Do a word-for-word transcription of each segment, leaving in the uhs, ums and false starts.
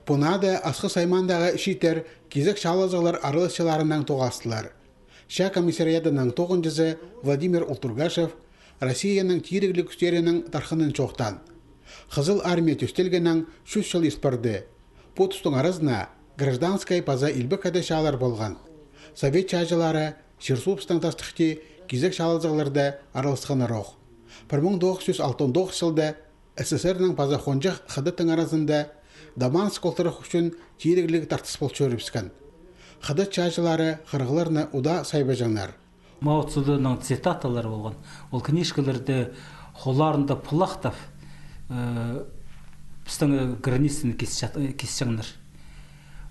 Пу наада Асхыс аймаандағы чииттер кизек чаалазығлар араласчыларынаң тоғастылар. Чаа комиссариадының тоғынҷызы Владимир Ултургашев Россияның тирігліг кӱстерінің тархынын чоохтаан. Хызыл Армия тӧстелгеннең чӱс чыл ирт парды. Пу тустың аразына гражданскай паза илбек хада чаалар полған. Совет чааҷылары чир-суубыстаң тастыхти кизек чаалазығларда араласханнар ох. Пір муң тоғыс чӱс алтон тоғыс чылда СССР-ның паза хонҷых Хыдаттың аразында Даманск олтырах ӱчӱн тирігліг тартыс пол чӧрібіскен. Хыдат чааҷылары хырығларны удаа сайбаҷаңнар. Мао Цзэдунның цитаталары полған. Ол книжкаларда холларында пылахтап, э, пістің, э, границаны кисчат-, э, кисчеңнер.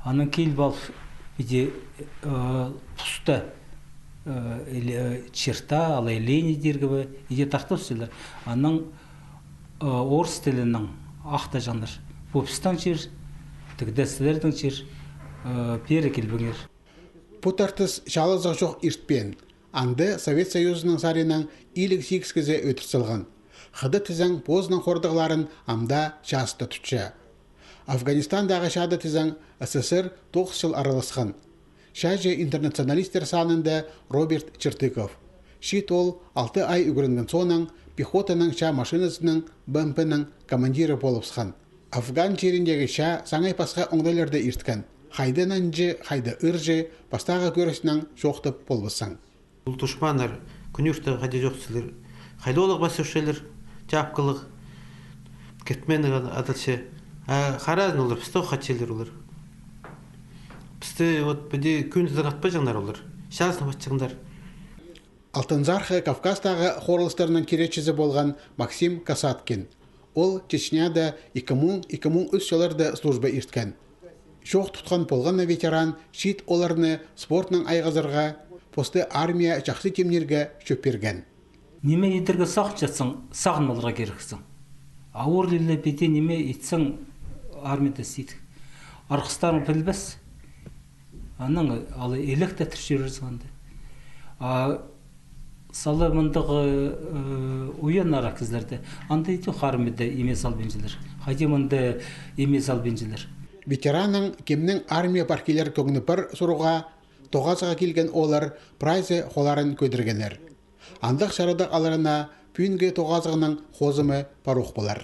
Анаң киліп алып, иди, э, туста, э, или, э, черта, алай линия тирге бе, иди тартыбысчалар. Анаң, э, орыс тілінең ахтаҷаңнар. Пу пістің чир, тігде сілердің чир, э, пеер килбеңер. Пу тартыс чаалазығ чох иртпеен. Анда Совет Союзының саринаң илиг сигіс кізі ӧдір салған. Хыдат тізең позының хордығларын ам даа чазыт тутча. Афганистандағы чаада тізең СССР тоғыс чыл араласхан. Чааҷы интернационалистер санында Роберт Чертыков. Чиит ол алты ай ӱгренген соонаң пехотаның чаа машиназының, БМП-ның командирі полыбысхан. Афган чиріндегі чаа саңай пасха оңдайларда ирткен. Хайда нанҷы, хайда ырҷы, пастағы кӧрістең чоохтап полбассың. Ол душманнар кӱнӱрте хайди чоохтасчалар. Хайда олар пасчалар, чапкылығ. Китменнең адалча. А харазын олар, пісті ох хатчалар олар. Пісті вот піди кӱнзін атпаҷаңнар олар. Чазын атчаңнар. Алтынзархы Кавказтағы хорылыстарның киречізі полған Максим Касаткин. Ол Чечняда ікі муң, ікі муң ӱс чылларда служба ирткен. Чоох тутхан полған на ветеран чиит оларны спортнаң айғазарға, посты армия чахсы тимнирге чӧп пирген. Ниме идерге сағынчатсаң, сағын аларға кирексің. Ауыр ле піди ниме итсең, армияда сидік. Арғыстарың пілбес. Анаң алай илек те тірче чӧрерзің анда. А сала мындағ, э, уян ара кізілерде. Анда идӧк армияда име салбинчалар. Хайди мында име салбинчалар. Ветеранның кемнең армия пар килер кӧңні пар сурығға тоғазыға килген олар прайзы холларын кӧдіргеннер. Андағ чарадығ аларына пӱӱнгі тоғазығның хозымы пар ох полар.